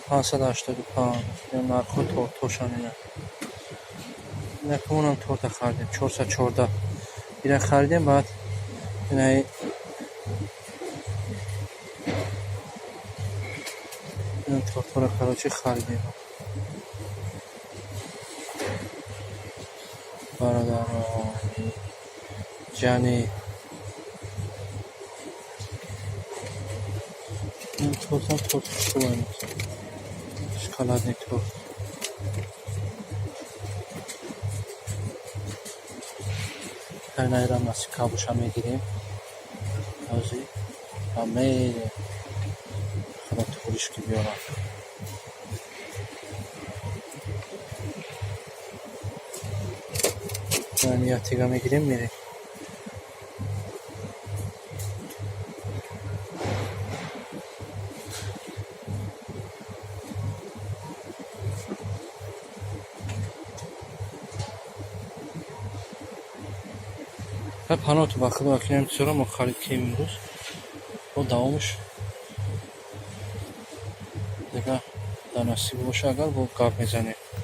585. Нархҳо тортҳошан ина. Инакамонам торта харидем, 414. Ира харидем, баъд инаи ин тортҳоро, короче, харидем. Бародарони ҷани, ин тортам торти хушрӯ, шоколадный торт. Ҳайнаирам наси кабуша мегирем ҳозир ва мерем. Худо туғриш ки биёрам. Ятига мегирем, мерем. Паноҳту ба Худо, акинам чизоро мо харид кем имрӯз. Бо давомаш дига дар насиб боша, агар бо гап мезанем.